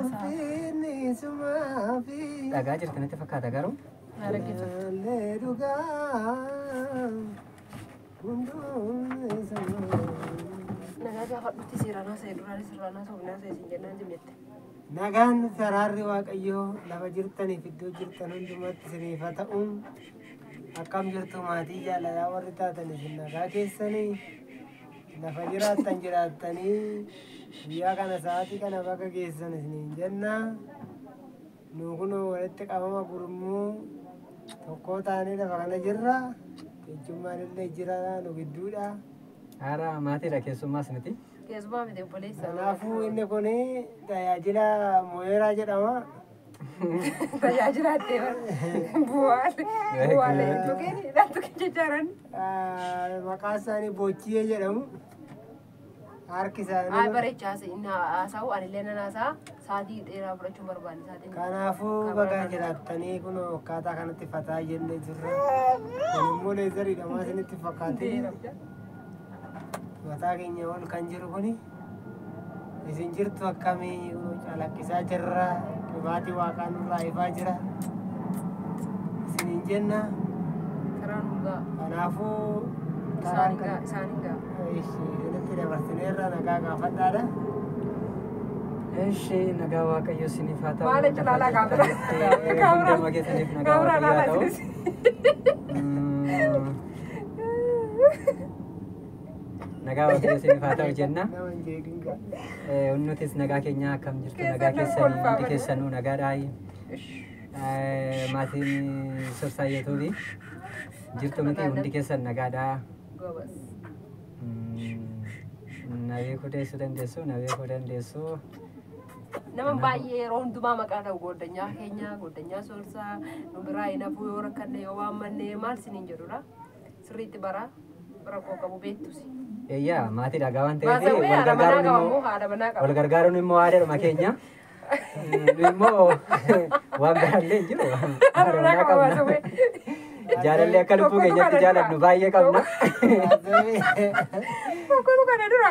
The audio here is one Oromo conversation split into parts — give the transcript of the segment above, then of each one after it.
Ulfinni sumaafi. Dhagaa jirti natti fakkaata garuu. Na dhaggeeffatu. Jaalallee dhugaa hunduu isumaa. Nagaa gaafadhutti seeraan haasa'e, duraanis irraan haasa'u haasa'e siin jennaan jimnette. Nagaan saraarri Waaqayyoo lafa jirtaniif iddoo jirtan hundumatti isiniif haa ta'u. Akkam jirtu maatii jaalalaa warri taatan? Isin nagaa keessanii lafa jiraattan jiraattanii guyyaa kana sa'aatii kana bakka geessan isiniin jenna. Nu kunoo walitti qabama gurmuu tokkoo taanee lafa kana jirra. Ejjummaan illee jira nu gidduudha. Haara maatiidha, keessummaas miti. Keessumaa miti, obboleessa. Kanaafuu inni kun tajaajila Mooyeraa jedhama. Tajaajila addee bu'aalee bu'aalee tuqeen tuqeen jechaaran. Maqaa isaanii Bochiyee jedhamu. Harki Ay, isaanii. bareechaa inni haasa'u, anillee nan haasa'a, sa'aatii dheeraa fudhachuun barbaanne sa'aatiin. Kanaafuu baga jiraattanii kun akkaataa kanatti fataa jennee jirra. Kun immoo leezariidha maa isinitti fakkaate? Mataa keenya ol kan jiru kuni isin jirtu akkamii? Kun calaqqisaa jirra. Dhugaatii Waaqaa nurraa ifaa jira. Isiniin jenna. Karaan hundaa. Kanaafuu karaan Isaan kana isaan gaa. Isinitti dabarsineerra, nagaa gaafadhaadha. Eshi, nagaa Waaqayyo isiniif haa ta'u. Maal jechuun laalaa kaamera? Hunduma keessaniif nagaa Kaameraa Waaqayyo haa laalaa ta'u. isinis. Nagaa Waaqayyo isiniif haa ta'u jenna. Nama hin jeeqin gaa. Nutis nagaa keenya. Akkam jirtu? Keessan Nagaa nama keessanii kolfaa hundi malee. keessanuu nagaadhaayi. Maatiin Sorsaa Yuutuubii jirtu miti hundi keessan nagaadhaa. Gobas. Na beekuu deessuu dandeessu, na beekuu dandeessu. Nama baay'ee yeroo hundumaa maqaa ta'u goddanyaa keenya, goddanyaa Soorsaa nu biraa hin hafu, yoo rakkanne yoo waammanne maal isiniin jedhudha. Sirriitti bara rakkoo qabu beektusi. Eeyyaa, maatiidha gaa waan ta'eef Baasawwee wal haadha manaa gargaaruun qaba immoo immoo haadha manaa wal qaba. gargaaruun immoo aadaadhuma keenya. Nu immoo waan biraallee hin jiru. Haadha manaa qaba baasawwee. Jaalallee akka lubbuu Tokkotu keenyatti kana jaalannu dura. baay'ee qabna. Tokkotu kana dura.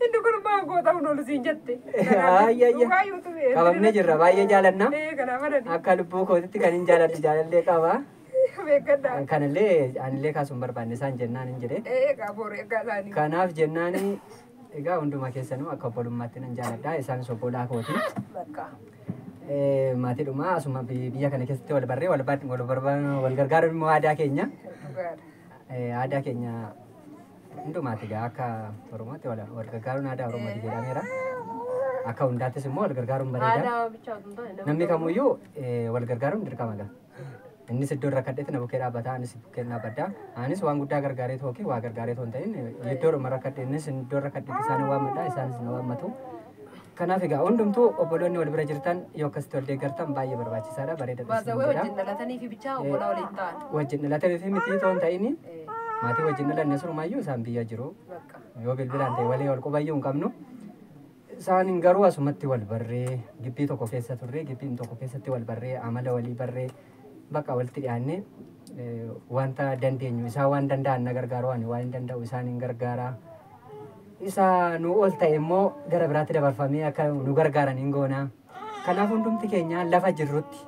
Inni kun maal goota kun ol siin jette. Ayya, ayya. Dhugaa yuutubii. Qabamnee jirra, baay'ee jaalanna. Kanaaf anani. Akka lubbuu kootitti kan hin jaaladhu jaalallee qaba. Beekadhaa. Kanallee anillee kaasuun hin barbaanne isaan jennaan hin jedhe. Qaabooree akka isaanii. Kanaaf jennaan egaa hunduma keessanuu akka obbolummaatti nan jaaladha. Isaanis obbolaa kooti. Bakka. Maatiidhuma asuma biyya kana keessatti wal barree wal wal gargaaruun immoo aadaa keenya. Dhugaadha. Aadaa keenya hundumaati egaa, akka Oromootti wal gargaaruun aadaa Oromooti jedhameera. Akka hundaattis immoo wal gargaaruun bareeda. Aadaa bichaa otoo hin taane Namni kamuyyuu wal gargaaruun dirqama gaa. Innis iddoo rakkadhetti na bukkee dhaabbata, anis bukkee dhaabbadha. Anis waan guddaa gargaaree tooki waa gargaaree too hin ta'in iddoodhuma rakkadhe, innis iddoo rakkadhetti isaan waammadha, isaanis na waammatu. Kanaaf egaa hundumtuu obboloonni wal bira jirtan yoo akkasitti wal deeggartan baay'ee barbaachisaadha, bareedaadha Baasawwee isiniin jedha. wajjin dhalatanii fi bichaa obbolaa waliin ta'an. Wajjin dhalatanii fi miti too hin ta'in maatii wajjin dhalanne surumaayyuu isaan biyya jiru. Bakka. Yoo bilbilaan ta'e walii wal qubayyuu hin qabnu. Isaan garuu asumatti wal barree, gibbii tokko keessa turree, gibbiin tokko keessatti wal barree, amala walii barree, bakka walitti dhiyaannee wanta dandeenyu isaan waan danda'an na gargaaru, ani waan hin danda'u isaan hin gargaara. Isa nu ol ta'e immoo gara biraatti dabarfamee akka nu gargaaran hin goona. Kanaaf hundumti keenya lafa jirrutti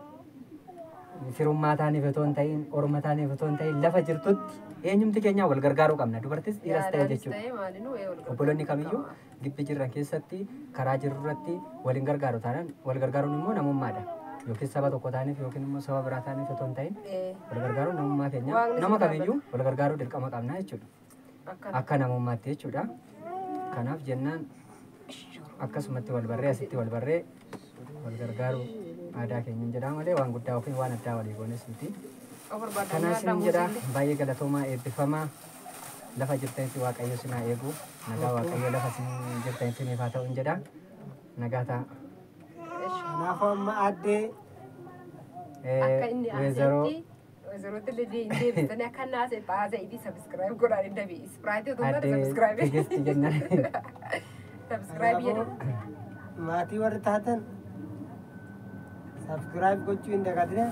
firummaa taaniif otoo hin ta'in, orma taaniif otoo hin ta'in, lafa jirtutti eenyumti keenya wal gargaaruu qabna. Dubartis dhiiras ta'e Yaadaanis jechuudha. ta'e maalinuu wal gargaaruu Obboloonni kamiyyuu qaba. gibbii jirran keessatti karaa jirru irratti waliin gargaaru taanaan, wal gargaaruun immoo namummaadha. Yookiin saba tokko taaniif yookiin immoo saba biraa taaniif otoo hin ta'in, wal gargaaruun namummaa keenya. Waaqni Nama si kamiyyuu wal gargaaruu dirqama qabna jechuudha. Akkana. Akka namummaatti jechuudha. Kanaaf jennaan akkasumatti wal barree, asitti wal barree wal gargaaru aadaa keenya hin jedhaa malee waan guddaa yookiin waan addaa walii goones miti. Of barbaadan Kanaaf nyaadhaa isin jedha muuziillee. Baay'ee galatoomaa, eebbifamaa. Lafa jirtanitti Waaqayyo isin haa eegu. Nagaa Waaqayyo lafa isin jirtanitti isiniif haa ta'u hin jedha. Nagaa ta'a. Kanaafuu amma aaddee Akka inni Weezaroo haaseetti weezarootti illee hin deebistanii akka inni haaseetti haasa'ii subscribe godhaan hin dabe. Ispiraayitii otoo hin taane Addee subscribe. Tigisti jennaan. Subscribe jedhu. Maatii warri taatan subscribe gochuu hin dagatina.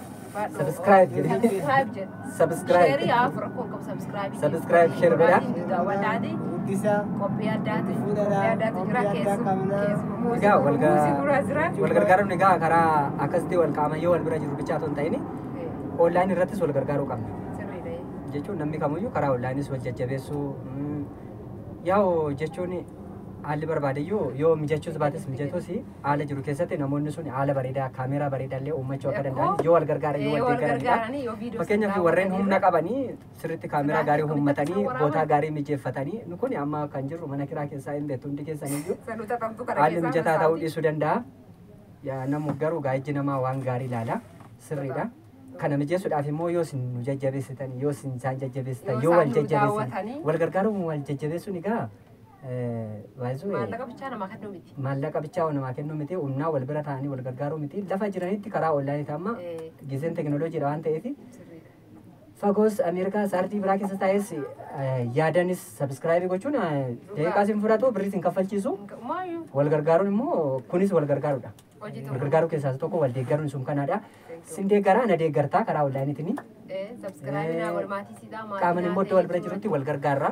Subscribe jedhe. Subscribe jedhu. Subscribe. Sheerii haa afur akkoo qabu subscribe. Subscribe, share godhaa. Daawwadhaati. guddisaa. Qophii addaatu Fuudhadhaa, qophii addaatu jira qophii addaa qabna. keessuma Egaa muuzii guraa jira. Wal gargaaruun egaa karaa akkasitti wal qaama yoo wal bira jiru bichaa otoo hin ta'in onlaayinii irrattis wal gargaaruu qabna. Sirriidha. Jechuun namni kamiyyuu karaa onlaayinis wal jajjabeessuu yaa'u jechuun haalli barbaadeyyuu yoo mijachuus baates mijatus haala jiru keessatti namoonni sun haala bareedaa kaameeraa bareedaa illee uummachuu akka danda'an yoo wal gargaaran yoo wal deeggaranidha. Fakkeenyaaf warreen humna qabanii sirriitti kaameeraa gaarii uummatanii bootaa gaarii mijeeffatanii nu kun amma kan jirru mana kiraa keessaa hin beektu hundi keessaniyyuu haalli mijataa ta'uu dhiisuu danda'a. Yaa namu garuu gaa'ijji namaa waan gaarii ilaala sirriidha. Kana mijeessuudhaaf immoo yoo isin nu jajjabeessitan yoo isin isaan jajjabeessitan Yoo yoo wal isaan nu jajjabeessan daawwatanii. wal gargaaruun wal jajjabeessuun egaa baay'isuu Maallaqa bichaa namaa kennuu miti. Maallaqa bichaa namaa kennuu miti, humnaa wal bira ta'anii wal gargaaruu miti, lafa jiranitti karaa onlaayiniiti amma giseen teekinooloojiidha waan ta'eef Sirriidha. Fagoos Ameerikaa saartii biraa keessa taa'es yaadanis sabiskiraayibii gochuun daqiiqaa isin fudhatu birrii isin kaffalchiisu. Maayyuu Wal gargaaruun immoo kunis wal gargaaruudha. hojii Wal tokko. gargaaruu keessaa isa tokko wal deeggaruun sun kanaadha. Sin deeggaraa na deeggartaa karaa onlaayiniitiin. Sabskiraayibii naa wal maatii siidaa maatii. Qaamaan immoo iddoo wal bira jirutti wal gargaarra.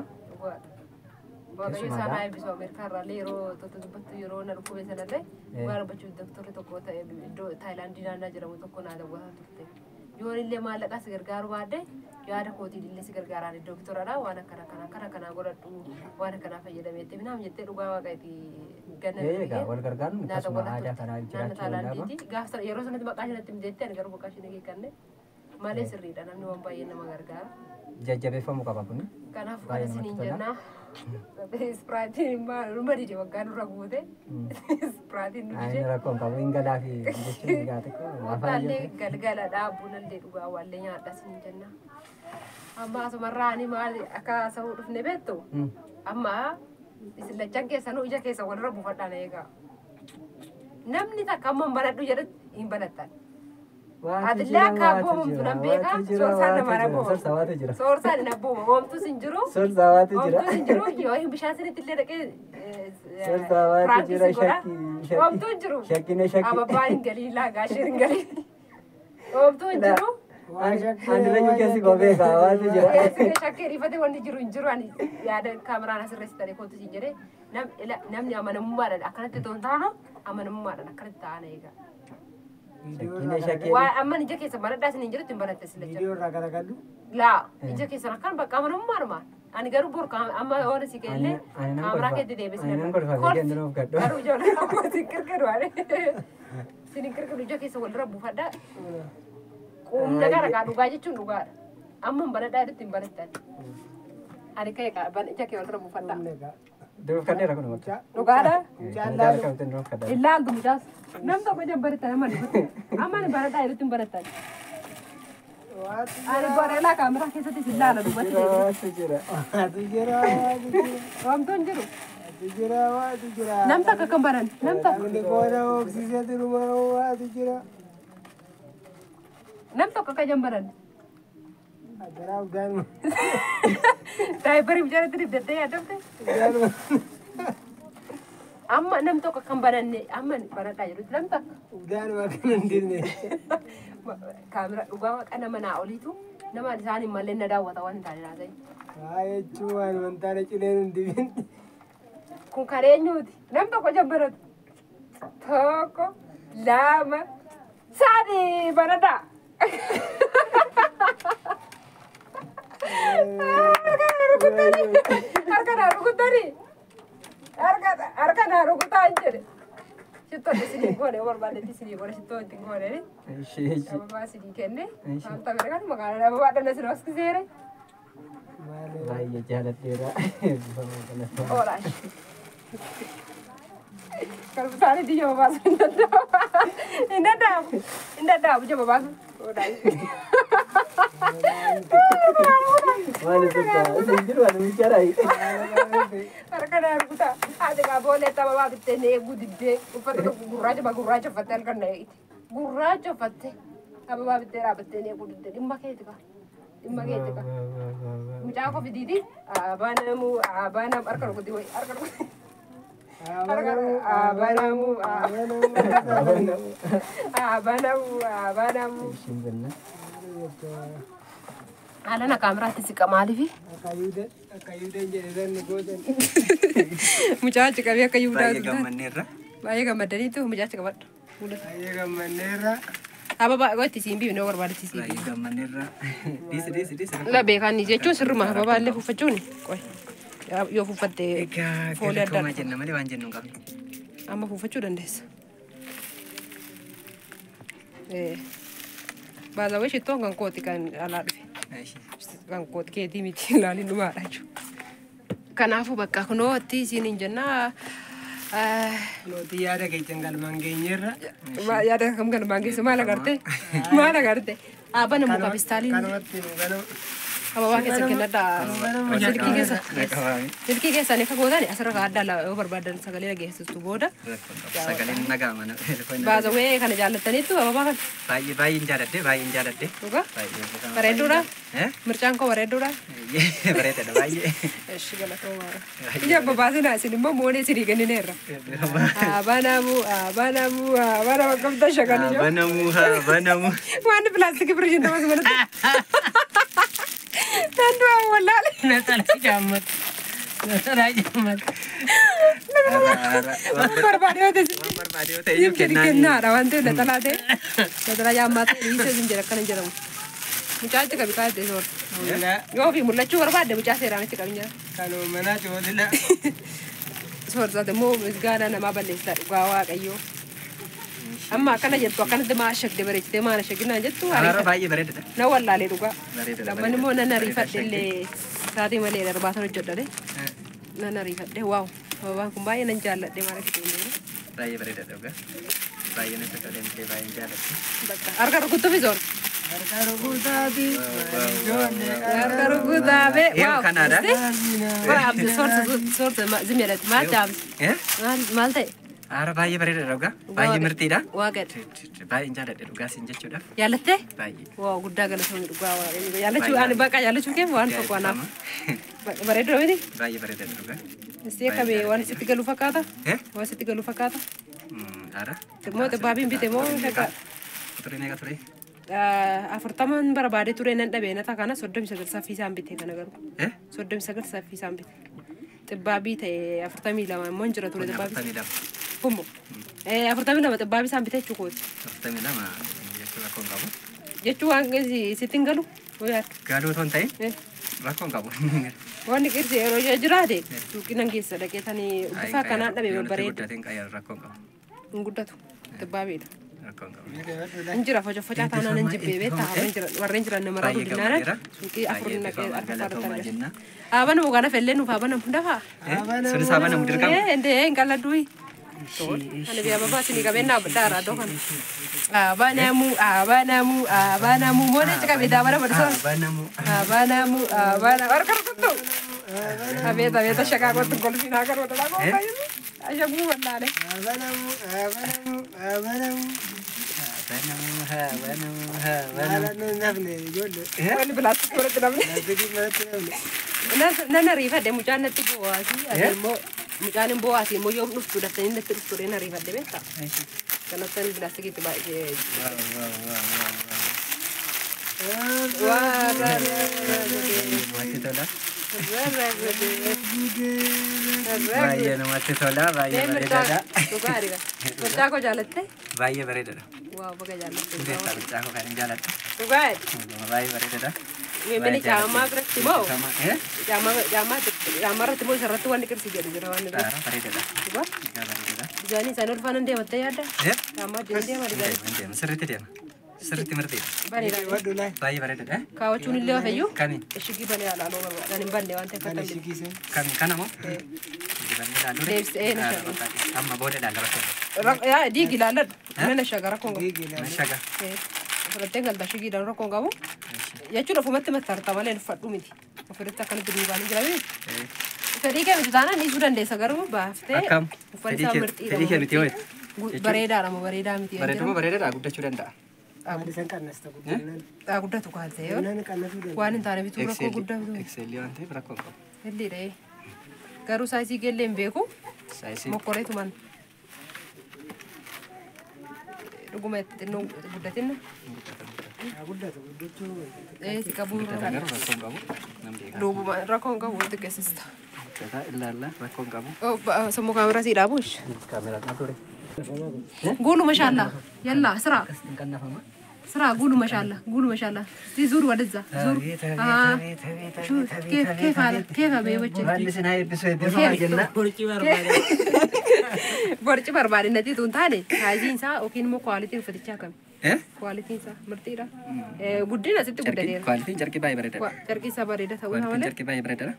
Waaqayyo Keessumaadha. isaan haa eebbisu. Ameerikaa irraallee yeroo tokko dubbattu yeroo na dhukkube sanallee dhugaa dubbachuuf doktorri tokko ta'e iddoo Taayilaandii naannaa jedhamu tokko naa dawwataa turte. Yoon illee maallaqa si gargaaru baadde yaada kootiin illee si gargaaraan doktoradha waan akkana kana akkana kanaa godhadhu waan akkanaa fayyadameetti minaam jettee dhugaa waaqa itti ganna Egaa wal gargaaruun naa akkasuma dawwataa aadaa turte. kanaa Naannoo jiraachuu danda'ama. Taayilaandiiti. Gaaf sana yeroo sanatti maqaa ishee natti himteetti ani garuu maqaa ishee hin eegganne malee sirriidha namni waan baay'ee nama gargaara. Jajjabeeffamuu qaba kun. Kanaaf kana Baay'ee isiniin namatti tola. jennaa. Ispiraatiin maal numa dide waggaa nurra guute. Ispiraatiin nu Ani dide. rakkoo hin qabu hin galaa fi jechuun egaa xiqqoo afaan Waantaallee iyyuu. galgala dhaabbuunallee dhugaa waallee nyaadha isiniin jenna. Amma asumarraa ani maal akka haasa'uu dhufne beektu? Amma isin lachan keessanuu ija keessa walirra buufadhaan eegaa. Namni takka amma hin banadhu jedhutti hin banattan. Waatu Atillee jira, akka waatu abboomamtu jira, nan beekaa. waatu jira, Soorsaan waatu nama jira, abboomamtu. sorsaa waatu jira. Soorsaan hin abbooma. Oomtus hin jiru. Sorsaa waatu jira. Oomtuus hin jiru. Yoo hin bishaan sinitti illee dhaqee Sorsaa waatu piraankii jira, si godha. shakkii, shakkii. Oomtuu hin jiru. Shakkina shakkii. Ababbaan hin galii laagaa isheen hin galii. Oomtuu hin jiru. Ani layyuu keessi koo beekaa waatu jira. Keessi shakkii rifatee wanni jiru hin jiru. Ani yaada kaameraan asirratti ta'e kootu siin jedhee namni amanamummaadhaan akkanatti otoo hin taane amanamummaadhaan akkanatti ta'an eega. Shakkina shakkii. Waa amma ija keessa banadhaa isin hin jirutti hin banatte sila jira. Viidiyoo irraa garagallu. Laa ija keessan akkan bakka amanamummaadhuma. Ani garuu bor amma oona si kenne Ani nan kaameraa kolfa. keetti deebisee Ani nan kolfa, beekee inni nuuf gadhu. Garuu ijoollee tokko sin kirkiru ani. Sin hin kirkiru ija keessa walirra buufadhaa. Quumna gara kaa dhugaa jechuun dhugaadha. Amma hin banadhaa jedhutti hin banattan. Ani ka'e kaa ija kee walirra buufadhaa. Duruuf kadheera kun bakka. Dhugaadha. Kan jaala qabte duruuf kadheera. Ilaaltu mucaas. Nam tokko ija hin banattan amma amma ani banadhaa jedhutti hin banattan. Ani bareelaa kaameraa keessatti sin laala duubatti deebisee. Waatu jira. Waatu jira, waatu jira. Waamtuu hin jiru. Waatu jira, waatu jira. Nam takka kan banan. Nam takka. Namni qooda hooksisee duruma waatu jira. Nam tokko akka ija hin banan. Addaraa uddaanuma. Daayibarii mucaatti dibdattee yaadamte. Uddaanuma. Amma nam tokko kan bananne amma banadhaa jedhutti nam takka. Uddaanuma kana hin dinne. Kaamera dhugaa waaqa nama naa oliitu nama isaan hin mallee na daawwata waan hin taane naa ta'e. Waa jechuun waan wantaana cileen hin dibin. Kun kan eenyuuti? Nam tokko ija hin banatu. Tokko, lama, sadi banadhaa. Harka naa rukutanii. Harka harka naa rukutaa hin jedhe. Shittoo isinii goone barbaadetti isinii goone shittoo ittiin goone. Ishee ishee. Ababaa isinii kenne. Ishi. Wanta bira kan magaalaa ababaa dhala isin hoskiseere. Baay'ee jaaladheera. Eebbifamaa galatooma. Oolaash. Kan isaanii ija babaasu hin danda'amu. Hin danda'amu. Hin danda'amu ija babaasu. Oolaash. Maal isin ta'a? Isin jiru ani michaadha. Harka naa rukutaa. Haati qaaboolee ababaa bittee na eeguu diddee uffata tokko gurraacha ba gurraacha uffattee halkan na eegite. Gurraacha uffattee ababaa bittee dhaabattee na eeguu diddee dhimma keeti kaa. Dhimma keeti kaa. Mucaa koo fidiiti abanamu abanamu harka rukutii wayi harka rukutii. Abanamu abanamu abanamu. Ishiin binna. Alana kaameraatti siqa maaliifi? Akka Yihuudaan jedhe sanni gootan. Mucaachi qabee akka Yihudaa Baay'ee gammanneerra. Baay'ee gammadaniitu mucaachi qabadhu. Baay'ee gammanneerra. Ababaa itti siin biifne yoo barbaadetti siin Baay'ee biifne. gammanneerra. Dhiisi dhiisi dhiisi. La beekaan jechuun sirruma ababaa illee fuffachuun qoy. Yoo fuffatte Egaa foolii adda galatoomaa addaa. jenna malee waan jennu hin qabnu. Amma fuffachuu dandeessa. Baazawee shittoon kan kooti kan alaa dhufe. Kan kooti keetii miti ilaaliin dhumaadha jechuudha. Kanaafuu bakka kunoo itti isiin hin jennaa. Nootii yaada keessan galmaan geenyeerra. Yaada kam galmaan geesse maal agarte? Maal agarte? Abana muka pistaaliin Kanumatti nu ganama. Ababaa keessa kennadhaa. Silkii keessa. Silkii keessaan akka gootan asirra kaa'addaa yoo barbaadan sagalee dhageessistu booda. Sagaleen nagaama. Baazawee kana jaallattaniittu ababaa kana. Baay'ee baay'een jaaladhe baay'een jaaladhe. Dhugaa? Bareedduudha? Mircaan koo bareedduudha? Bareedaadha baay'ee. Eshi galatoomaa. Ija babaasinaa isin immoo moonee isinii kennineerra. Abanamu abanamu abanamu akkamta shakanii jiru. Banamu haa banamu. Waan pilaastikii birishin tamas manatti. Naannoo wallaale. Naxalaa jaammatu. Naxalaa jaammatu. Waan barbaade yoo ta'e Waan barbaade yoo ta'e iyyuu kennaadha waan ta'eef naxalaa ta'e. Naxalaa jaammaa ta'e dhiisee isin jedha akkana jedhamu. Mucaa itti qabi kaa'atte soorta. Yoo ofii mul'achuu barbaadde mucaa seeraan itti qabi nyaata. Kanuma manaati hoolila. Soortaate immoo misgaanaa namaa balleessaa dhugaa waaqayyoo. Amma akkana jettu akkanatti maa shagde bareechitee maana shaginaan jettu Hara baay'ee bareedaadha. Na wallaalee dhugaa. Bareedaadha. Lamman immoo nan ariifadhe illee sa'aatii malee darbaatan hojjedhale. Nan ariifadhe waaw. Ababaan kun baay'ee nan jaalladhe maal akka ta'e hin Baay'ee bareedaadha dhugaa. Baay'ee natti tolee illee baay'een jaalladhe. Bakka harka rukuttuufi soor. Harka rukutaati. Ijoollee Harka rukutaafe. Eeyyam kanaadha. Waa abdi soorta soorta zimmeedha. Maal jaamsi? Maal ta'e? Hara baay'ee bareedaadha dhugaa. Baay'ee mirtiidha. Waaqadha. Baay'een jaalladhe dhugaa siin jechuudhaaf. Jaallattee? Baay'ee. Waa guddaa galatoomii dhugaa waaqayyo. Jaallachuu ani bakka jaallachuu kee waan tokko anaaf. Bareedduu miti? Baay'ee bareedaadha dhugaa. Isii akkamii waan sitti galu fakkaata? Waan sitti galu fakkaata? Hara. Moo xibbaabiin bite moo fakkaata? Turee meeqa turee? 40 barbaade ture nan dhabee nata kana 39 saffisaan bite kana garuu. 39 saffisaan bite. Xibbaabii ta'e 42 immoo hin jira ture xibbaabii. 42. Hummo. 42 xibbaabii isaan bite jechuu kooti. 42 jechuun rakkoo hin qabu. Jechuu waan sitti hin galu? Yoo yaaddu. Galuu otoo hin ta'in rakkoo hin qabu. Wanni qirsi yeroo jiraate suuqii nan geessa dhaqee tanii bifa akkanaan dhabe babbareeda. Guddateen qayyar rakkoo hin qabu. Hin guddatu xibbaabiidha. Rakkoo hin qabu. Hin jira focaa taanaan hin jibbee beektaa warreen jiran nama raatu dinnaana suuqii afur naqee arfaffaa irratti Abanamu kana fellee nuuf abanamu dafaa. Sunis abanamu dirqama. Endee hin qalladduuyi. Ani biyya babaa isinii qabeen dhaabbadhaa iddoo kana. Abanamu abanamu abanamu moona itti qabee abanamu soor. Abanamu. Abanamu abanamu harka rukuttu. Abeet abeet ashakaa kottu kolfiin haa garuu dhala koo ashaguu wallaale. Abanamu abanamu abanamu. Abanamu abanamu abanamu. Maala nafne ijoollee. Wanni pilaastikii walitti namni. Pilaastikii manatti nafne. Nan ariifadhe mucaan natti bo'aasii ati immoo mucaan hin bo'aasii immoo yoom dhuftu daftanii natti dhuftu nan ariifadhe beektaa. Kanatti pilaastikiitti baay'ee. Namatti tola. Baay'ee namatti tola. Baay'ee bareedaadha. Mircaa koo jaalatte? Baay'ee bareedaadha. Waaw baga jaallatte. Beektaa mircaa koo kan hin jaaladhu. Dhugaadha. Baay'ee bareedaadha. Mini caamaa biratti moo? Caamaa irratti moo isarratti wanni qirsi jedhu jira waan irratti. Bareedaadha. Dhugaa? Bareedaadha. Dizaayinii isaanii ol faana deemattee yaadda? Caamaa wajjin deema dizaayinii. Deema sirriitti deema. Sirriitti mirtiidha. Bareedaadha. Baay'ee bareedaadha. Kaawwachuun illee hafayyuu? Kami? Ishigii banee alaaloo barbaadaan hin banne waan ta'eef Kan fattan ishigiise. Kami kana moo? Dibannee ilaaluu Deebisee na shaga. Amma booda ilaalla rakkoo. Yaa diigi ilaalladhu. Mana shaga rakkoon qabu. Diigi ilaalla. Shaga. Fudhattee galta shigiidhaan rakkoon qabu. Jechuun ofumatti mattaarta malee uffadhu miti. Ofirratti akkanatti duubaan hin jirami. Fedhii kee miti taanaan dhiisuu dandeessa garuu baaftee Akkam? uffanni isaa mirxiidha. Fedhii kee miti hoo? Bareedaadha moo bareedaa miti? Bareeduma bareedaadha guddachuu danda'a. Maal isaan qannasta guddinaan. Guddatu kan ta'e Guddinaan qannasuu danda'a. waan hin taane bituu rakkoo guddaa bituu. Exceelii waan ta'eef rakkoo hin qabu. Helliidha. Garuu saayisii geellee hin beeku. Saayisii. Mokkoreetumaan. Dhuguma xinnoo guddatinna. Guddatu guddachuu. Si qabuu Guddataa garuu rakkoo hin qabu. Nam beekaa. Duubuma rakkoo hin qabu walitti geessista. Guddataa ilaalla rakkoo hin qabu. Sammuu kaameraa sii dhaabu ishi. Kaameraa na ture. Guulu mashaallaa. Yallaa siraa. Akkasitti hin qannafama. ስራ ጉሉ መሻላ ጉሉ መሻላ እስቲ ዙር ወደዛ ዙር ኬፍ ኬፍ አለ ኬፍ አበበች Maalli isin haa eebbisu eebbifamaa jenna. Borcii barbaada. ቦርጭ barbaadinatti tun taane saayiziin isaa yookiin immoo kwaalitiin uffatichaa kami kwaalitiin isaa murtiidha guddina asitti guddateera Kwaalitiin carqii baay'ee bareedaadha. carqii isaa bareeda ta'uu isaa Kwaalitiin malee carqii baay'ee bareedaadha.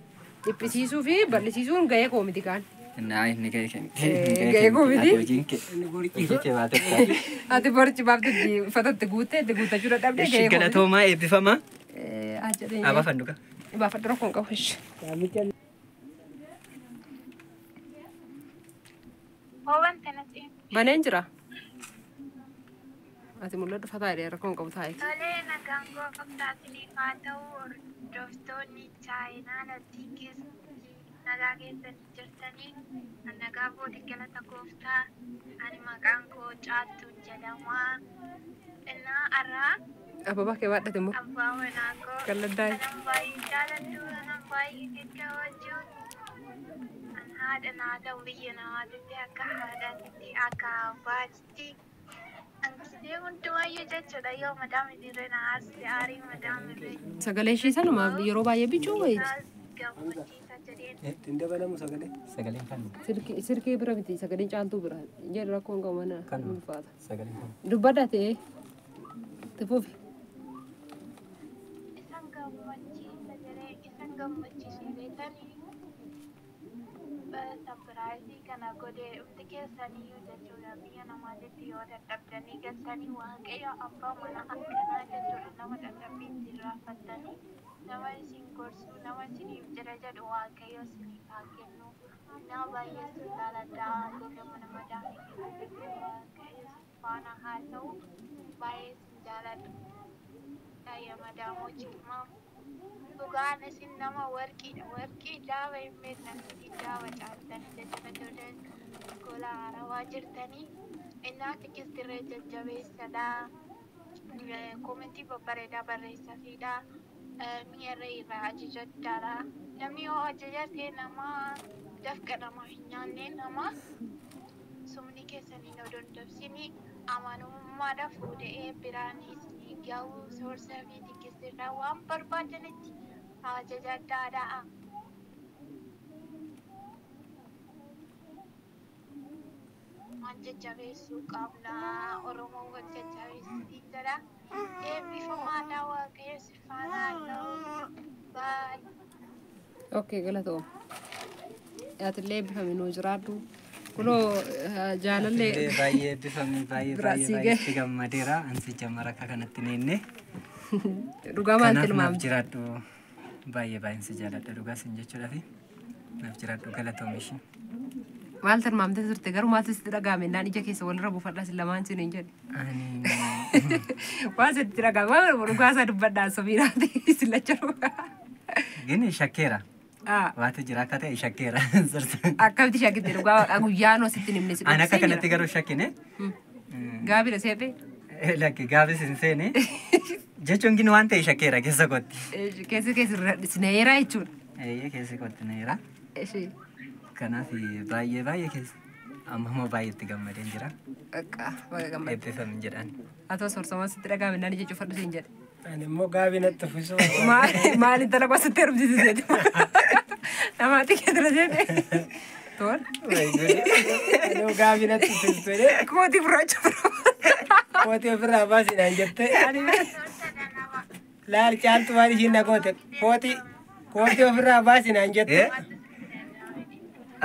dhiphisiisuu fi bal'isiisuun gahee koo miti kaan Naa inni gahee kee miti. Gahee koo miti. Ati hojiin kee. Hojii kee baatee Ati borci baafte uffatatti guuttee itti guuttachuu dadhabdee Ishi gahee koo miti. galatoomaa eebbifamaa. Jedhee Abaa fanduqa. Baafadhu rakkoon qabu ishi. Namicha Hoowwan tanatti Baneen jira. Ati mul'adhu fataa jedhee rakkoon qabu taa'e. Tolee, nagaan gooftaa isiniif haa ta'u hordoftoonni chaayinaa keessatti nagaa keessanii jirtanii nagaa booda galata gooftaa ani maqaan koo Caaltuun jedhama. Innaa har'aa Ababaa kee baadhate immoo. Abbaa manaa koo Galladdaa. kanan baay'ee jaaladhu kanan baay'ee gaggabaju an haadha naa ta'u biyya namaatitti akka haadhaatti akka abbaatti Angisee hundumaayyuu jechuudha yoo madaam irree na aarse aarii madaam irree Sagalee ishee sanuma yeroo baay'ee bicuu wayiiti. Gammachiisa jedheen. Ittiin dabalamu sagalee. Sagaleen kan. Silkii bira miti sagaleen caaltuu bira jedhu rakkoon qabu mana Kanuma. ulfaata. Sagaleen kan. Dubbadha ta'ee itti fufi. Isan gammachiisa jedhee isan gammachiise beekanii sapiraayizii kana godhee hundi keessaniyyuu jechuudha biyya namaatitti yoo dadhabdanii galtanii waaqayyo abbaa mana akkanaa jechuudha nama dadhabbii ittiin raaffattanii nama isin gorsu nama isiniif jira jedhu waaqayyo isiniif haa kennu. Nama baay'ee sin jaaladha ijoollee mana madaamii keessatti waaqayyo isin faana haa ta'u baay'ee sin jaaladha. Madaamoች dhugaan isin nama warqiidha. Warqii daaba hin beektan miti daaba caaltanii jechuudha ijoolleen gola harawaa jirtanii. Innaa tikistirree jajjabeessadha. Koomentii babbareedaa barreessafiidha. Mi'arree irraa ajajadhaadha. Namni yoo ajajate nama dafqa nama hin nyaanne nama sumni keessaniin odoo hin dabsini amanamummaadha fuudhee biraan isinii gahu soorsaa fi tikistirraa waan barbaadanitti ajajadhaadha. Waan jajjabeessuu qabna. Oromoon wal jajjabeessitiin jedha. Eebbifamaadha waaqayyo si faana haa ta'u. Baay'ee. Okay galatooma. Atillee eebbifame nuu jiraadhu. Kunoo jaalallee. Baay'ee eebbifame baay'ee Biraa baay'ee sii baay'ee gahe. itti gammadeera. Ansi jamara akka kanatti neenne. Dhugaa maal Kanaaf naaf tilmaamte? jiraadhu baay'ee baay'een si jaaladha dhugaa sin jechuudhaafi naaf jiraadhu galatoome ishee. Maal tilmaamte turte garuu maaltu sitti dhagahame naan ija keessa walirra buufadhaa sin lamaan sin hin jedhe. Ani Waan sitti dhagahame waan dhugaa isaa dubbadhaa sobiidhaati sin lachanuu. Gini shakkeera. Waatu jira akka ta'e shakkeera. Akkamitti shakkitte dhugaa guyyaa noo sitti hin himne si Ani akka dhoksee kanatti jira. garuu shakkine. Gaabila seephee. Lakki gaafis hin seene. Jechuun gini waan ta'e shakkeera keessa kootti. Keessi keessi sineeraa jechuudha. Eeyyee keessi kootti neera. Ishee. Kanaaf baay'ee baay'ee keessa amma immoo baay'ee itti gammadeen jira. Bakka baga gammadde. Eebbifamin jedhaan. Haa ta'u soorsamaa sitti dhagahame naan ija cufadhu siin jedhe. Ani immoo gaabii natti uffisuu. Maal intala koo sitti heerumsiise jedhe. Namaatti keessa jedhe. Tol. Ani gaabii natti uffistu jedhee Kootii gurraacha bira. Kootii ofirraa baasinaan jettee. Ani Soorsa Laal caaltu waan ishiin na goote kootii kootii ofirraa baasinaan jette.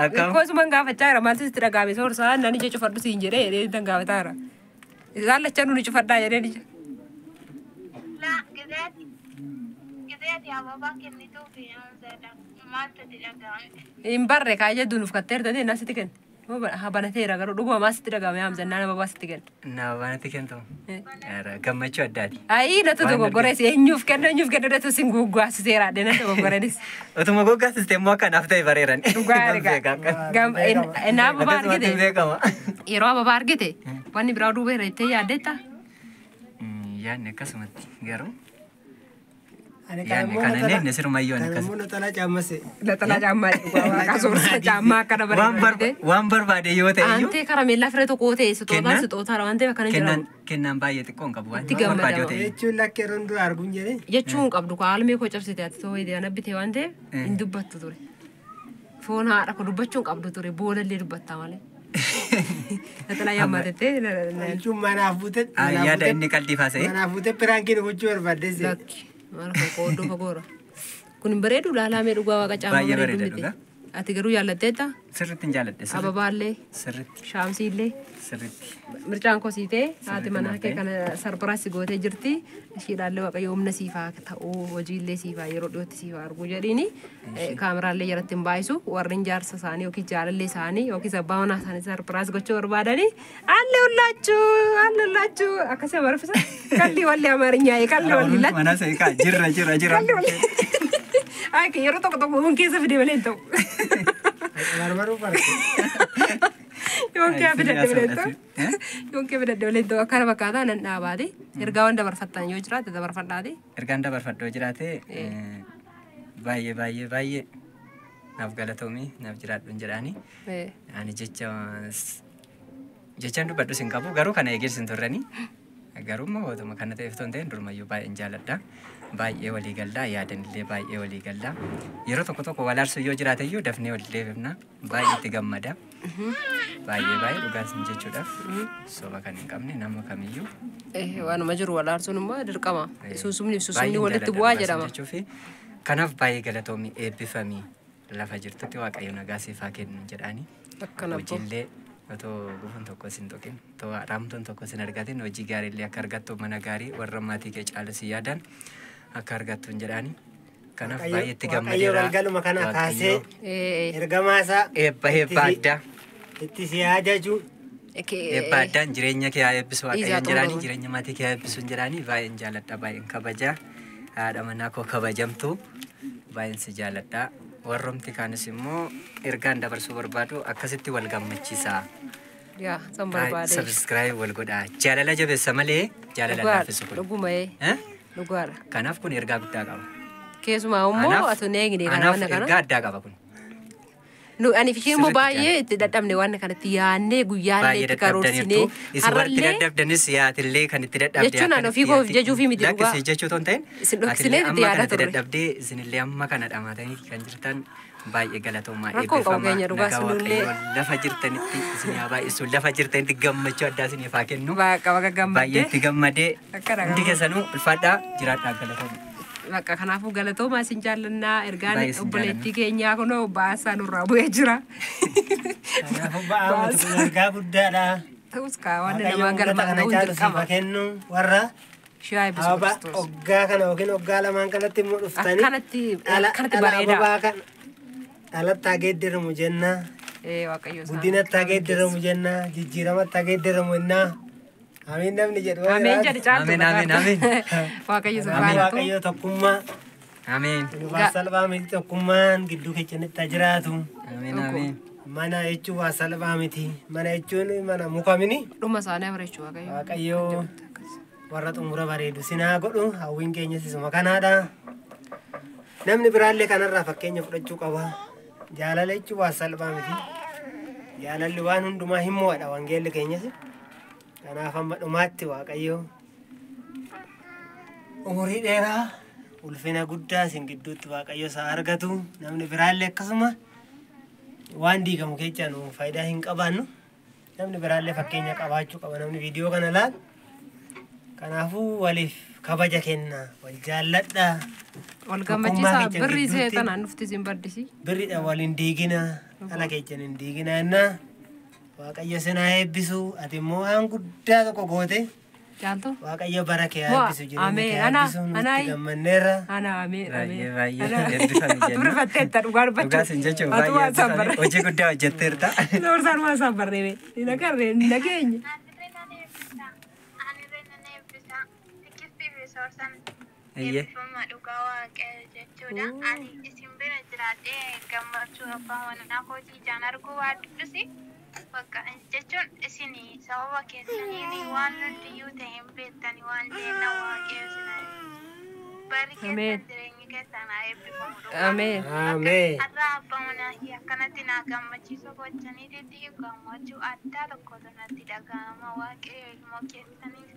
Akkam? Akkasuman gaafachaa jira maaltu sitti dhagahame soorsaa naan ija cufadhu siin jedhee jedhee tan gaafataa jira. Isaan lachanuu ni cufadhaa jedhee ija. La gizeeti gizeeti ababaa kennituuf maaltu itti dhagahame? Hin barre kaayya dunuuf katteerta ta'e naan sitti kenne. Haa banateera garuu dhuguma maal sitti dhagahame haamzannaan ababaa sitti kenne. Na banatti kentu. Gammachuu addaati. Ayii natti dogoggores eenyuuf kenna eenyuuf kenna dha sin goggaasiseera adde natti dogoggorenis. Utuma goggaasiste immoo akkanaaf ta'e bareeran. Dhugaa argaa. Innaa ababaa Akkasumatti argite beekama. Yeroo ababaa argite wanni biraa duuba irra jettee yaaddeetta. Yaadne akkasumatti garuu Ani yaadne kana hin eegne sirumayyuu ani Kan immoo akkas. naxalaa caammase. Naxalaa caammaa dhugaa waaqaa soorsa caammaa akkana Waan bareedu. waan barbaade yoo ta'e iyyuu Aantee karameellaa firee tokko ta'e sixootaa Kennaan? sixootaadha waan ta'eef akkana kennaan jedhamu. kennaan baay'ee xiqqoo hin qabu waan Itti waan barbaade yoo gammadama. ta'e iyyuu. Jechuun lakki yeroo dura arguun jedhee. Jechuu hin qabdu kaa almee koo cabsite ati ta'uu hidee anabbite waan ta'eef hin dubbattu ture. Foon haadha koo dubbachuu hin qabdu ture boolallee dubbattaa malee. Naxalaa yaammatettee Jechuun manaaf buute. Ah, yaada inni qalbii faasa'e. Manaaf buute piraankiin gochuu barbaadde. Lakki maal kan qooddoo fagoora. Kun hin bareedu laalamee dhugaa waaqa caammaa Baay'ee bareedu bareeda miti. dhugaa. Ati garuu jaallatteetta Sirriitti hin jaaladhe sirriitti. ababaallee Sirriitti shaamsiillee. sirriitti. Mircaan kosiitee haati Sirriitti manaa naaf kee ta'e. kana sarpiraas gootee jirti. Ishiidhaallee waaqayyo humna siifaa ta'uu hojiillee siifaa yeroo dhiyootti siifaa arguu jedhiini kaameraallee jalatti hin baay'isu warreen jaarsa isaanii yookiin jaalallee isaanii yookiin abbaa manaa isaanii sarpiraas gochuu barbaadanii alle hullaachuu alle hullaachuu akkasii barfisa kalli walli amaariñaa kalli walli latti Mana seeqaa jirra jirra jirra. kalli walli ay yeroo tokko tokko hun keessa fide malee hin ta'u. Barbaruu barbaadde. Yoon kee Ay, fidadhe sirrii malee haasa'u ta'u. Yoon kee fidadhe malee ta'u akkana fakkaataa nan dhaabaati. Ergaa waan dabarfattan yoo jiraate dabarfadhaati. Ergaan dabarfadhoo jiraate baay'ee baay'ee baay'ee naaf galatoomii naaf jiraadhu hin jedhaani. Ani jecha jechaan dubbadhus hin qabu garuu kana eegees hin turrani. Garuu immoo otuma kana ta'eef otoo hin ta'in durumayyuu baay'een jaaladha. Baay'ee walii gallaa yaadanillee baay'ee walii gallaa. Yeroo tokko tokko wal aarsuu yoo jiraate iyyuu dafnee wal deebifna. Baay'ee itti gammada. Baay'ee baay'ee dhugaas hin jechuudhaaf soba kan hin qabne nama kamiyyuu. Waanuma jiru wal aarsuun immoo dirqama. Suusumni fi suusumni Baay'een walitti jaaladha bu'aa dhugaas hin jedhama. jechuufi. Kanaaf baay'ee galatoomii eebbifamii lafa jirtutti Waaqayyo nagaa siif haa kennu jedhaani. Akkana abboo. Hojiillee otoo gufuun tokko sin tuqin otoo raamtuun tokko sin argatin hojii gaariillee akka argattu mana gaarii warra maatii kee caalu si yaadan akka argattu hin jedhaani. Kanaaf baay'ee itti Waaqayyo gammadeera. galgaluma kana kaasee Waaqayyo ergamaa isaa eebba eebba addaa itti si ajaju. eebba addaan jireenya kee haa eebbisu Waaqayyo Ijaa hin jedhaani xumuramu. jireenya maatii kee haa eebbisu hin jedhaani baay'een jaaladha baay'een kabaja haadha manaa koo kabajamtu baay'een si jaaladha. Warroomti kaanis immoo ergaan dabarsuu barbaadu akkasitti wal gammachiisa. Yaa san barbaade. Subscribe wal godhaa. Jaalala jabeessa malee jaalala laaffisu kun. Dhuguma ee. Eh? Dhugaadha. Kanaaf kun ergaa guddaa qaba. Keessumaa immoo atu hin eegne kana Anaaf waan kana. ergaa addaa qaba kun. Nu ani fi isheen immoo Sirriitti baay'ee itti dadhabne waan kanatti yaadnee guyyaallee Baay'ee itti karoorsinee dadhabdaniirtu. Isin warri itti har'allee dadhabdanis yaatillee kan itti dadhabde. Jechuun ani ofii koof jechuufii miti dhugaa. Lakkisii jechuu otoo hin ta'in. Isin dhoksinee atillee itti amma yaadaa kanatti turre. dadhabdee isinillee amma kana dhamaatanii kan jirtan baay'ee galatoomaa Rakkoon qabu eebbifamaa keenya dhugaa nagaa sunullee. Waaqayyoo lafa jirtanitti isin haa baay'isu lafa jirtanitti gammachuu addaa isiniif haa kennu. Baqa baqa Baay'ee gammaddee. itti gammadee Akkana hundi qaba. keessanuu ulfaadhaa jiraadhaa galatooma. Bakka kanaafuu galatoomaa isin jaallannaa ergaan Baay'ee isin obboleettii keenyaa kunoo baasaa nurraa bu'ee jira. Kanaafuu ba'aa miti kun ergaa guddaadha. Ta'us kaa waan Waaqayyo namaan mul'ata galmaan kana ga'uun caalu siif dirqama. haa kennu warra Shii eebbisu ababa Kiristoos. hoggaa kana yookiin hoggaa lamaan kanatti immoo dhuftanii Akkanatti akkanatti dhala bareeda. ababaa kana dhalatti haa geeddaramu jenna Ee Waaqayyo isaa. guddinatti haa geeddaramu jenna jijjiiramatti haa geeddaramu jenna amiin namni jedhu yoo Ameen jiraate, jedhi caaltu. Ameen, ameen, ameen. Waaqayyo isa kanaafuu faana ta'u. Waaqayyo tokkummaa Ameen. kun waan salphaa miti tokkummaan gidduu keessanitti haa jiraatu. Ameen ameen. Mana jechuun waan salphaa miti mana jechuun mana muka mini Dhuma isaanii bareechuu Waaqayyo. Waaqayyo warra xumura bareedu sinaa godhu hawwiin keenyas isuma kanaadha. Namni biraallee kanarraa fakkeenya fudhachuu qaba. Jaalala jechuun waan salphaa miti. Jaalalli waan hundumaa hin mo'adha wangeelli keenyas. Kanaaf hamma dhumaatti Waaqayyo umurii dheeraa ulfina guddaa isin gidduutti Waaqayyo isaa argatu. Namni biraallee akkasuma waan diigamu keessaa nu faayidaa hin qabaannu. Namni biraallee fakkeenya qabaachuu qaba namni viidiyoo kana laalu. Kanaafuu waliif kabaja kenna, wal jaalladha. Wal Tokkummaa gammachiisaa keenya birrii gidduutti seetanaan dhufti isin baddisi. Birriidha wal hin diigina, dhala keenya hin diigina jenna. Waaqayyo sin haa eebbisu, ati immoo waan guddaa tokko goote. Caaltu. Waaqayyo bara kee haa Mo'a, eebbisu, jireenya ameen. kee haa Ana, eebbisu, nuti anaayi. gammanneerra. Ana ameen Baay'ee ameen. baay'ee Ana. eebbifami Atu jenna. rifatteetta dhugaa dubbachuu. Dhugaas hin jechuun Atu baay'ee waan isaan eebbifami. barree. Hojii guddaa hojjetteerta. Soorsaan waan isaan barree. Hin agarree hin dhageenye. Anirree nan eebbisa. Anirree nan eebbisa. Tikistii fi soorsan Eeyyee. eebbifama dhugaa waaqayyo jechuudha. Ani isin bira jiraadhee gammachuu abbaa manaa kootii ijaan arguu waaddusi. Bakka jechuun isin Isin sababa keessaniin waan hundiyyuu ta'e hin beektani waan ta'eef Waaqayyo isin barri keessan jireenyi keessan haa eebbifamu dhugaa. Ameen. Ameen. Har'a abbaa manaa kee akkanatti naa gammachiisuu gochaniititti gammachuu addaa tokkotu natti dhaga'ama. Waaqayyo ilmoo keessaniif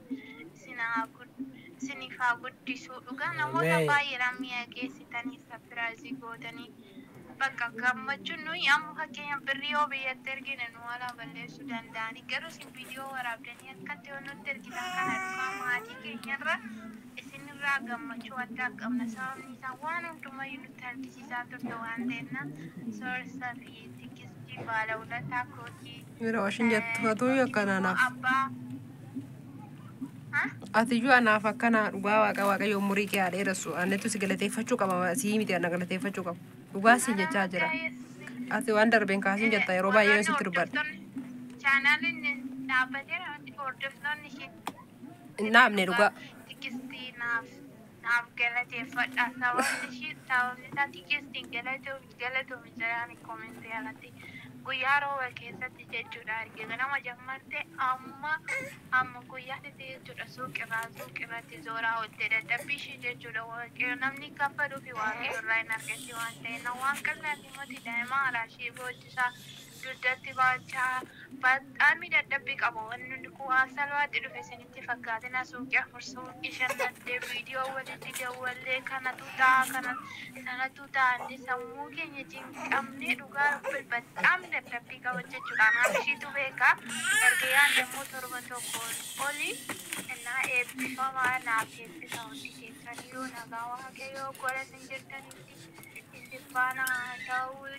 isiniif haa guddisu. Dhugaa namoota Ameen. baay'eedhaan mi'a geessitanii surprise gootanii bakka gammachuun nuyi amma fakkeenya birrii yoo biyyatti ergine nu walaa balleessuu danda'ani. Garuu isin viidiyoo waraabdanii akkatti yoo nutti ergitan kana dhugaa maatii keenyarra isinirraa gammachuu addaa qabna. Sababni isaa waan hundumayyuu nutti argisiisaa turte waan ta'eef Soorsaa fi Tikistii Baalawulataa kootii. Yeroo ishiin jettu atuyyuu akkana anaaf. Abbaa. Atiyyuu anaaf akkana dhugaa Waaqa Waaqayyo umurii kee haa dheeressu. Anettu si galateeffachuu qaba. Sii miti ana galateeffachuu qaba. Dhugaa siin jechaa jira. Ati waan darbeen kaasiin jetta yeroo baay'ee sitti dubbadha. Chaanaaliin dhaabbateera hordoftoonni ishee. Hin dhaabne dhugaa. Tikistii naaf galateeffadha. Sababni ishee sababni isaa Tikistiin galatoomi galatoomi jedhaan koomentii alatti guyyaa rooba keessatti jechuudha arge ganama jammarte amma amma guyyaatti jechuudha suuqirraa suuqirratti zooraa oolte dadhabbii ishee jechuudha. Waaqayyo namni kaffaluu fi Waaqayyo irraa hin argatti waan ta'eef waan qal'aati miti daa'ima alaashee boochisaa dugdatti baachaa baxaami dadhabbii qaba. Wanni kun waan salphaatti dhufe isinitti fakkaatina. Suuqii afur suuqii shan dhattee viidiyoo walitti dawwallee kanatu ta'a kana sanatu ta'a inni sammuu keenya cinqamnee dhugaa baxaami dadhabbii qaba jechuudha. Anaaf ishiitu beeka. Erga yaan immoo torba tokko oli innaa eebbifamaa naaf eebbisa hundi keessaniyyuu nagaa Waaqayyoo gola isin jirtanitti isin faana haa ta'u.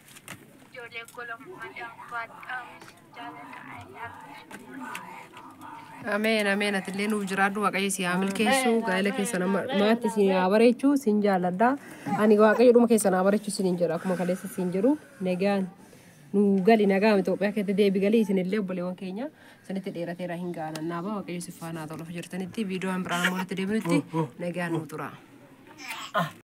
Ijoollee gola baadhamu isin jaalladha. I love you. Ameen ameen atillee nuuf jiraadhu Waaqayyo si haa milkeessu gaa'ela keessan amma maatti si haa bareechu sin jaalladha. Ani Waaqayyo dhuma keessan haa bareechu sinin jedha akkuma kaleessa siin jedhu nagaan nu gali nagaan Itoophiyaa keessatti deebi galii isinillee obboleewwan keenya isinitti dheerateera hin ga'an naaba Waaqayyo si faana haa ta'u lafa jirtanitti viidiyoon biraan walitti deebinutti nagaan nu tura.